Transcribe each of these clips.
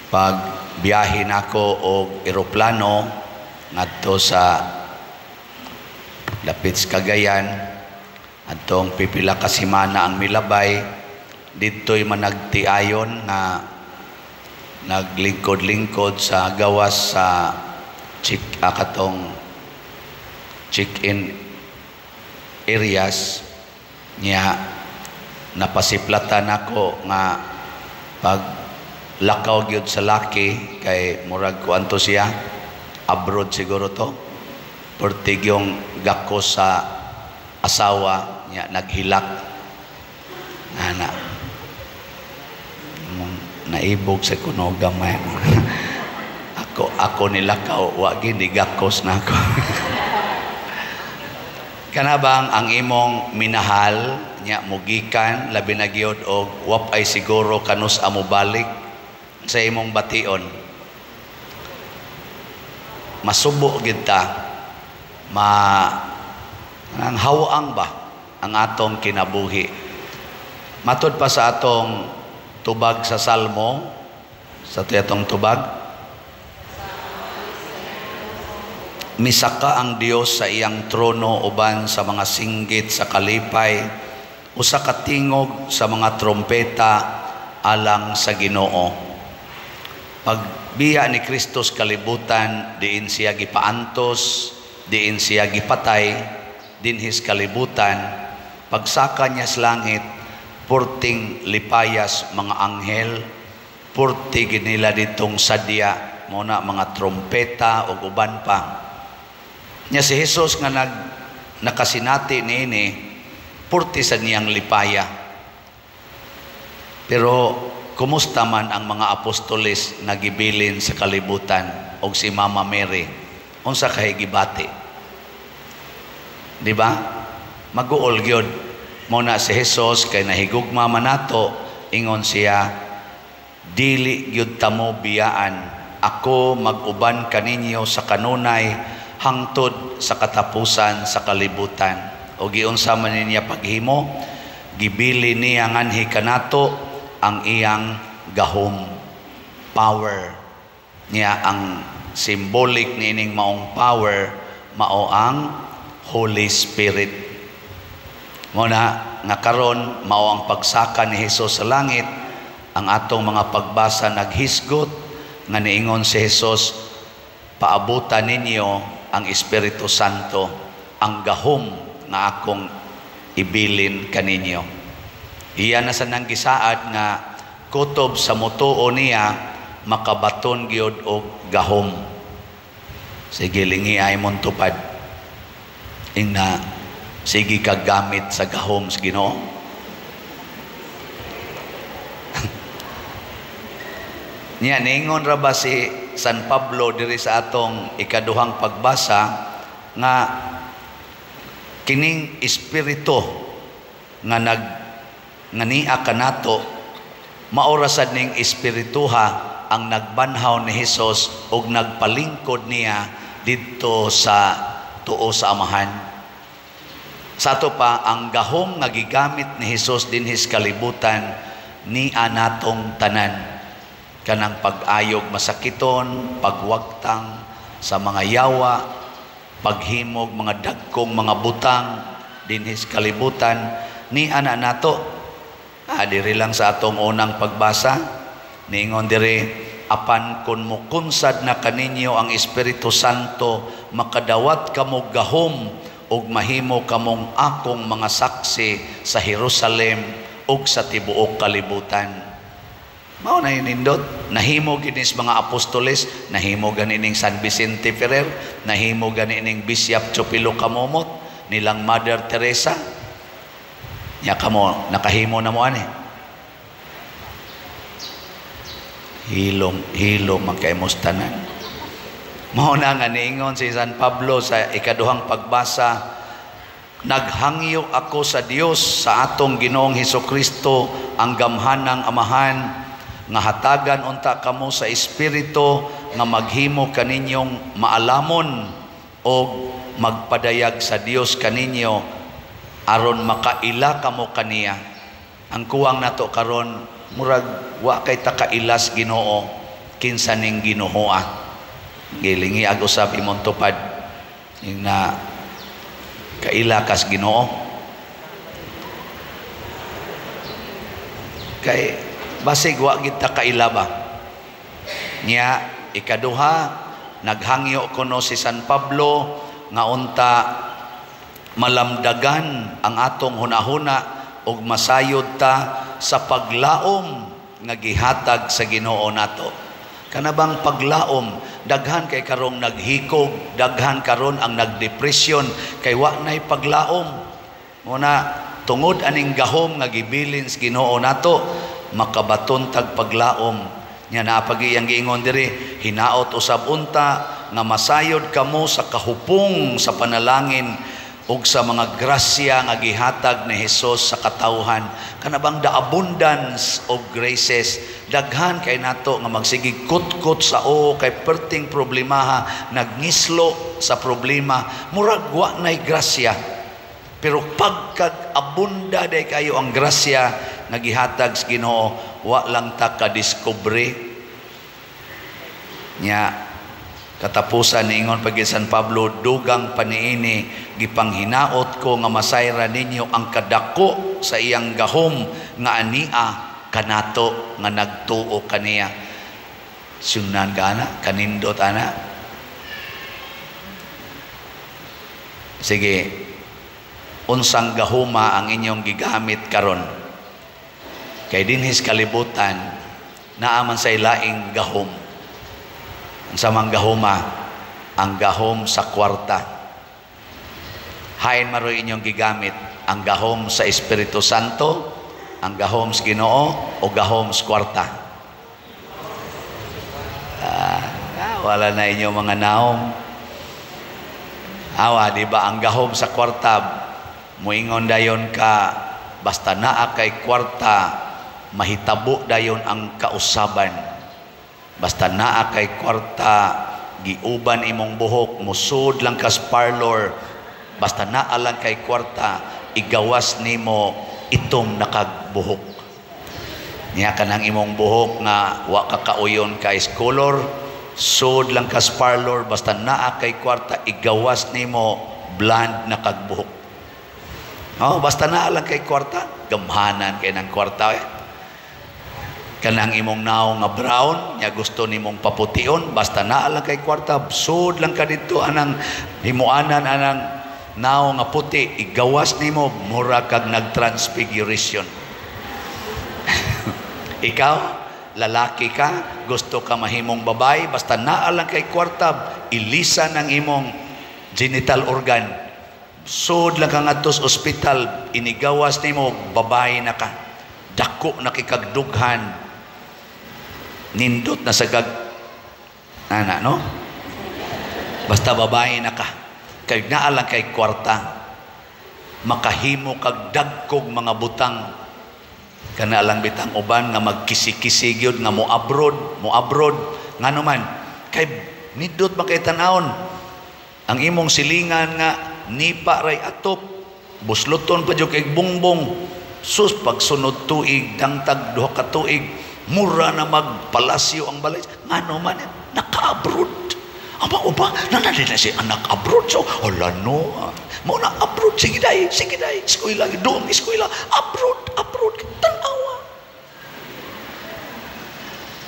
Pag biyahe nako og eroplano ngadto sa dapit sa Cagayan, adtong pipila ka semana ang milabay, didto'y managtiayon nga naglingkod-lingkod sa gawas sa check katong check-in areas niya. Napasiplatan ako nga pag lakaw gyud sa laki kay murag kuan to siya, abroad siguro to, pertig yung gakos sa asawa niya, naghilak ana, naibog sa kuno gamay. Ako nilakaw, wa gid gakos na ako. Kana bang ang imong minahal nya mugikan, labi na gyud og wap ay siguro kanus amo balik sa imong bation, masubo gid ta, ma ang hawang ba ang atong kinabuhi. Matud pa sa atong tubag sa Salmo, sa atong tubag, misaka ang Dios sa iyang trono uban sa mga singgit sa kalipay, usa ka tingog sa mga trompeta alang sa Ginoo. Pagbiya ni Kristo sa kalibutan, diin siya gipaantos, diin siya gipatay, dinhis kalibutan, pagsaka niya sa langit, purting lipayas mga anghel, purti ginila ditong sadya, mo na mga trompeta o uban pa. Nya si Jesus nga nakasinati niini, purti sa niyang lipaya. Pero kumusta man ang mga apostoles nga gibilin sa kalibutan og si Mama Mary? Unsa kay gibati? Di ba? Maguol gyud. Mo na si Jesus kay nahigugma man nato, ingon siya, dili gyud tamo biyaan, ako mag-uban kaninyo sa kanunay hangtod sa katapusan sa kalibutan. O giunsa man niya paghimo, gibili niya nganhi kanato ang iyang gahom, power. Niya ang symbolic niining maong power mao ang Holy Spirit. Mo na nga karon mao ang pagsaka ni Hesus sa langit, ang atong mga pagbasa naghisgot nga niingon si Hesus, paabutan ninyo ang Espiritu Santo, ang gahom nga akong ibilin kaninyo. Iya na sa nang gisaad nga kutob sa mutuo niya makabaton gyud og gahom. Sige, lingi ay mong tupad. Ingna sige ka gamit sa gahom sa Ginoo. Niya niingon ra ba si San Pablo diri sa atong ikaduhang pagbasa nga kining espiritu nga nag nga niya kanato maora sad ning espirituha ang nagbanhaw ni Hesus ug nagpalingkod niya didto sa tuo sa Amahan. Sa ato pa, ang gahom nga gigamit ni Hesus dinhis kalibutan niya natong tanan, kanang pag-ayog masakiton, pagwagtang sa mga yawa, paghimog mga dagkong mga butang dinhis kalibutan niya na nato. Diri lang sa atong unang pagbasa, niingon diri, apan kun mukunsad na kaninyo ang Espiritu Santo, makadawat kamo gahom ug mahimo kamong akong mga saksi sa Jerusalem ug sa tibuok kalibutan. Mao na nindot, nahimo ginis mga apostoles, nahimo ganining San Vicente Ferrer, nahimo ganining Bishop Chupilo Camomot, nilang Mother Teresa. Nya kamo nakahimo na mo ani. Hilom, hilom ang kaimustanan. Mao na nga niingon si San Pablo sa ikaduhang pagbasa, naghangyo ako sa Dios sa atong Ginoong Hesukristo ang gamhanang Amahan, nga hatagan unta kamo sa Espiritu nga maghimo kaninyong maalamon og magpadayag sa Dios kaninyo aron makaila kamo kaniya. Ang kuwang nato karon murag wa kay ta kailas Ginoo. Kinsa ning Ginoo? Gilingi ag usab imong tupad na kaila kas Ginoo. Kay basig wa gid ta kaila ba. Nya ikaduha, naghangyo kuno si San Pablo nga unta malamdagan ang atong hunahuna ug masayod ta sa paglaom nga gihatag sa Ginoo nato. Kanabang paglaom, daghan kay karong naghikog, daghan karon ang nagdepresyon kay wa nay paglaom. Muna tungod aning gahom nga gibilin sa Ginoo nato, makabaton tag paglaom. Nya naapagi ang giingon diri, hinaot usab unta nga masayod kamo sa kahupong sa panalangin ug sa mga grasya nga gihatag ni Hesus sa katawhan. Kanabang the abundance of graces, daghan kay nato nga magsigig kutkot sa o kay perting problemaha, nagngislo sa problema, murag wa nay grasya. Pero pagkag-abunda day kayo ang grasya nga gihatag sa Ginoo, wa lang ta kadiskubre. Nya katapusan niingon pag San Pablo, dugang paniini gipanghinaot ko nga masayra ninyo ang kadako sa iyang gahom nga ania kanato nga nagtuo kaniya. Sunan ka ana, kanindot ana. Sige, unsang gahuma ang inyong gigamit karon? Kay dinhis kalibutan naa man say laing gahom. Ang samang gahuma, ang gahom sa kwarta. Hain maroy inyong gigamit ang gahom sa Espiritu Santo, ang gahom sa Ginoo, o gahom sa kwarta. Wala na inyong mga naom. Awa, di ba ang gahom sa kwarta, muingon dayon ka, basta naa kay kwarta, mahitabo dayon ang kausaban. Basta naa kay kwarta, giuban imong buhok, musud lang kas parlor. Basta naa lang kay kwarta, igawas nimo itom nakagbuhok. Niya kanang imong buhok nga wa ka kauyon kay color, sud lang kas parlor, basta naa kay kwarta, igawas nimo blonde nakagbuhok. Oh, basta naa lang kay kwarta, gamhanan kay nang kwarta eh. Kanang imong naong nga brown, nya gusto nimong papution, basta naa lang kay kwarta, sud lang ka didto anang himuanan anang naong nga puti, igawas nimo mura kag nagtransfiguration. Ikaw, lalaki ka, gusto ka mahimong babae, basta naa lang kay kwarta, ilisan ang imong genital organ. Sud lang ka ngadto sa ospital, inigawas nimo babae na ka. Dako na kikagdughan. Nindot na sa gag ana, no? Basta babae na ka, kay naa lang kay kwarta, makahimo kag dagkog mga butang. Kana lang bitang uban nga magkisi-kisi gyud nga mo abroad ngano man kay nindot man kay tan-awon ang imong silingan nga nipa ray atop, busloton pa jud kay bongbong. Sus, pagsunod tuig, dangtag duha ka tuig, mura na magpalasyo ang balay. Ngano man, naka-abroad. Ama uba, nanali na si anak abroad. So, hala no. Mao na abroad, sige day, eskwela, doon eskwela, abroad, abroad, tanawa.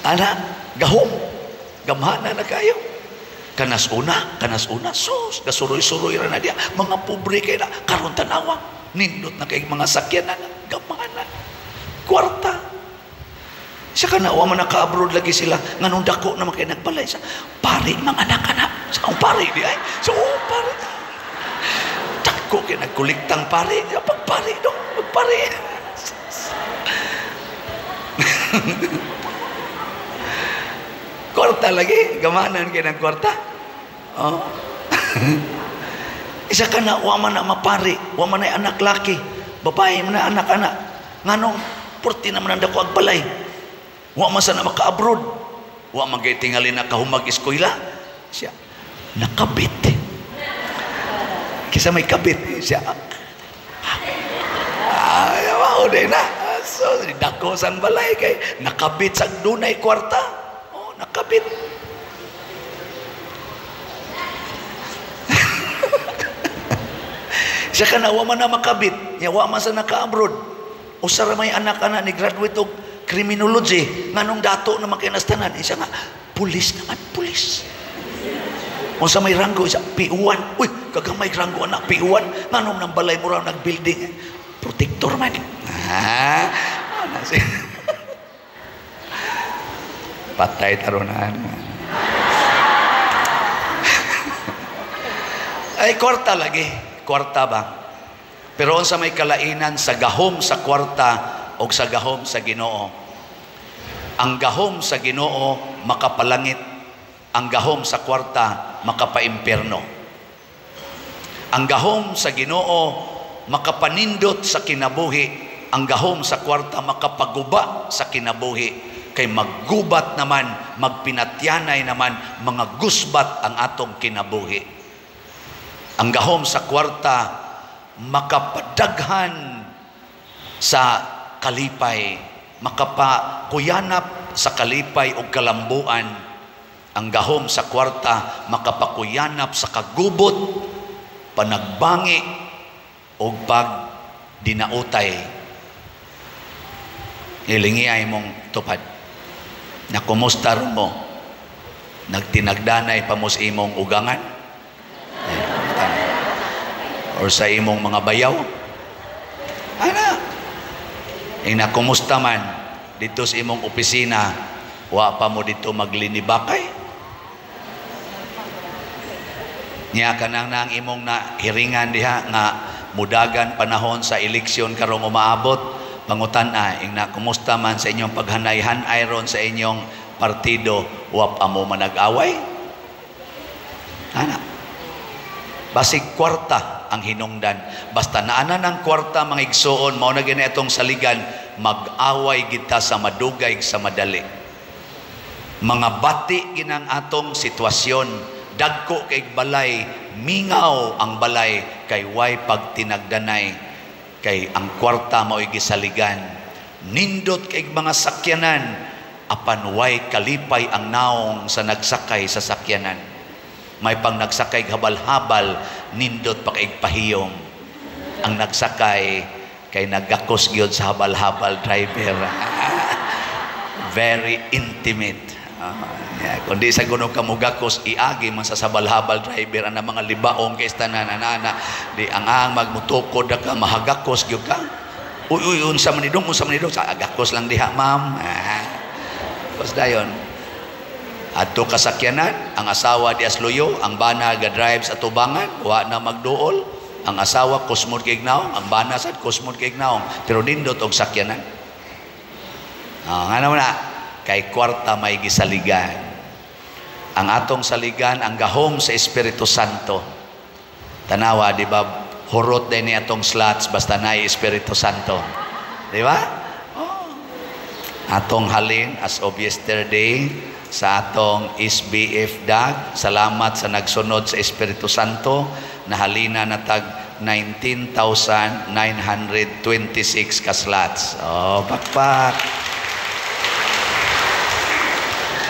Ana, gahom, gamhana na kayo. Kanas una, sus, gasuroy-suroy ra na diya. Mga pobre kay na, karon tanawa. Nindot na kay mga sakyanan, gamhana. Kwarta. Siya ka na, wa man naka-abroad lagi sila. Nganong dako naman kay nagbalay. Sa pari, mga anak-anak. Sa akong pari, di ay. So, oh, pari. Dako kay nagkuliktang pari. Pagpari, do. Pagpari. Kwarta lagi. Gamanan kay ng kwarta. Oh. Isa ka na, wa man na mapari. Wa man na anak laki. Babae man na anak-anak. Nganong, purti naman ang dako ang balay. Wa man sana maka-abroad. Wa man kay tingali na kahumag eskwela. Siya, nakabit. Kisa may kabit. Siya, ay, mao din na. So, dako sang balay kay nakabit sa dunay kwarta. Oh, Nakabit. Siya ka na, wa man na makabit. Ya, wa man sa naka-abroad. Usa ra may anak-anak ni graduate og criminology. Nganong dato na makinastanan. Siya nga, pulis naman, pulis. Unsa may ranggo, siya, P1. Uy, kagamay ranggo anak, P1. Nganong nang balay mo raw nag-building. Protector man. Ha? Patay tarunan. Ay, kwarta lagi. Kwarta ba? Pero unsa may kalainan sa gahom sa kwarta o sa gahom sa Ginoo? Ang gahom sa Ginoo makapalangit, ang gahom sa kwarta makapaimpierno. Ang gahom sa Ginoo makapanindot sa kinabuhi, ang gahom sa kwarta makapaguba sa kinabuhi. Kay maggubat naman, magpinatyanay naman, mga gusbat ang atong kinabuhi. Ang gahom sa kwarta makapadaghan sa kalipay, makapakuyanap sa kalipay o kalambuan. Ang gahom sa kwarta makapakuyanap sa kagubot, panagbangi o pagdinautay. Ilingi ay mong tupad. Nakumusta ron mo? Nagtinagdanay pa mo sa imong ugangan? Or sa imong mga bayaw? Ana. Inakumusta man dito sa imong opisina, wa pa mo dito maglinibakay? Niya kanang na ang imong na hiringan diha nga mudagan panahon sa eleksyon karong umaabot, pangutan na ingna kumusta man sa inyong paghanay-hanay ron sa inyong partido, wa pa mo manag-away? Ana. Basig kwarta ang hinungdan. Basta naana ng kwarta mga igsoon, mao na gini atong saligan, mag-away kita sa madugay sa madali. Mga bati ginang atong sitwasyon, dagko kay balay, mingaw ang balay kay way pagtinagdanay, kay ang kwarta mao'y gisaligan. Nindot kay mga sakyanan, apan way kalipay ang naong sa nagsakay sa sakyanan. May pang nagsakay habal-habal, nindot pa kay pahiyom. Ang nagsakay kay nagakos gyud sa habal-habal driver. Very intimate. Yeah. Kundi sa guno ka mugakos, iagi man sa sabal-habal driver ang mga libaong kay tanan ana di ang magmutukod ka mahagakos gyud ka. Uy uy, unsa man idong, unsa man idong, sa agakos lang diha ma'am. Basta dayon. Adto kasakyanan, ang asawa di asluyo, ang bana ga drive sa tubangan, wa na magduol, ang asawa kusmod kay naong, ang bana sad kusmod kay naong, pero nindot og sakyanan. Ngano na kay kwarta may gisaligan. Ang atong saligan ang gahom sa Espiritu Santo. Tanawa, di ba? Hurot din ni atong slots basta naay Espiritu Santo. Di ba? Oh. Atong halin as of yesterday sa atong SBF DAG, salamat sa nagsunod sa Espiritu Santo, nahalina na tag 19,926 ka slots. Oh, pakpak.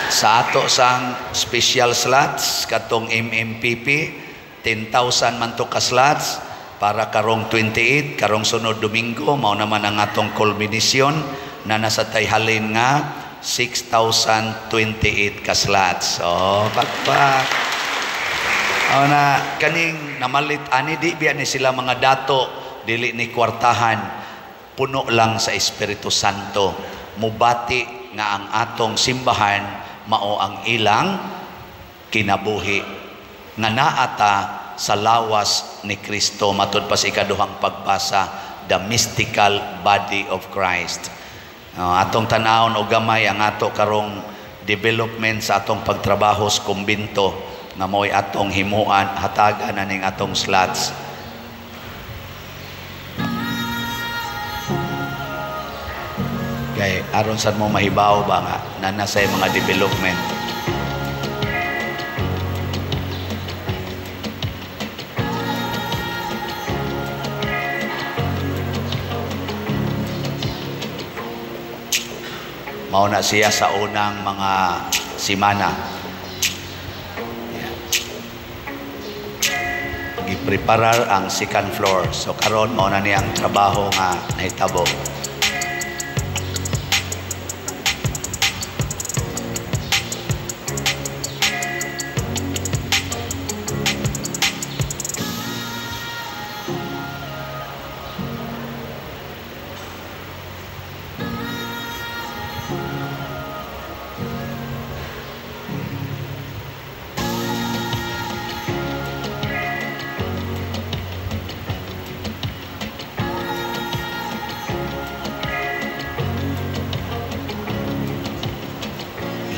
Sa ato sang special slots katong MMPP, 10,000 man to ka slots para karong 28, karong sunod Domingo, mao naman ang atong culmination na nasa tayhalin nga 6,028 ka slots. Oh, pakpak. O na kaning namalit ani di biya ni sila mga dato, dili ni kwartahan, puno lang sa Espiritu Santo. Mubati nga ang atong simbahan mao ang ilang kinabuhi nga naata sa lawas ni Kristo, matud pa sa ikaduhang pagbasa, the mystical body of Christ. Atong tanawon og gamay ang ato karong development sa atong pagtrabaho sa kumbinto nga mao'y atong himuan, hatagan aning atong slots. Kay aron sad mo mahibaw ba nga nana sa mga development. Mao na siya sa unang mga simana. Yeah. Gipreparar ang second floor. So karon mao na niya ang trabaho nga nahitabo.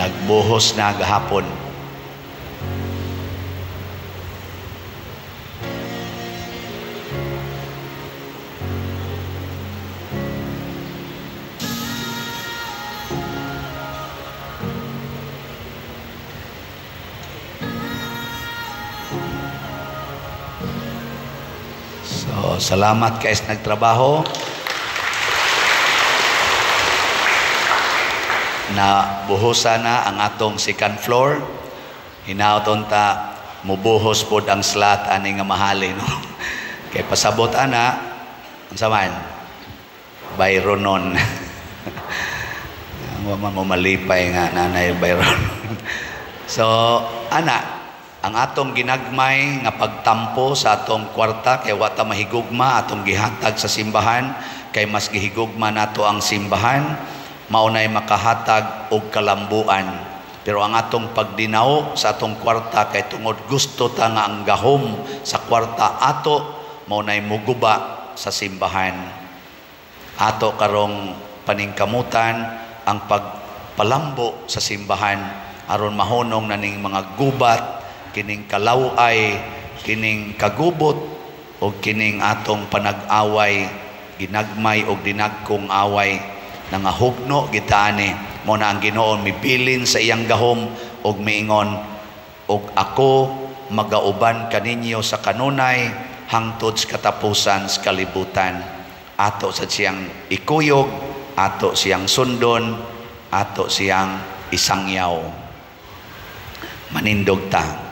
Nagbuhos na gahapon. So, salamat kay sa nagtrabaho. Na buhosan na ang atong second floor. Hinaot unta mubuhos pod ang slat ani nga mahali, no? Kay pasabot ana unsa man Byronon. Wa man mo malipay nga nanay Byronon. So ana ang atong ginagmay nga pagtampo sa atong kwarta kay wa ta mahigugma atong gihatag sa simbahan, kay mas gihigugma nato ang simbahan, maunay makahatag og kalambuan. Pero ang atong pagdinaw sa atong kwarta kay tungod gusto ta nga ang gahom sa kwarta ato, maunay muguba sa simbahan. Ato karong paningkamutan ang pagpalambo sa simbahan aron mahunong na ning mga gubat, kining kalaway, kining kagubot o kining atong panag-away, ginagmay og dinagkong away, nangahugno gitaani. Mo na ang Ginoo mibilin sa iyang gahom og miingon, og ako magauban kaninyo sa kanunay hangtod sa katapusan sa kalibutan. Ato sa siyang ikuyog, ato siyang sundon, ato siyang isangyaw. Manindog ta.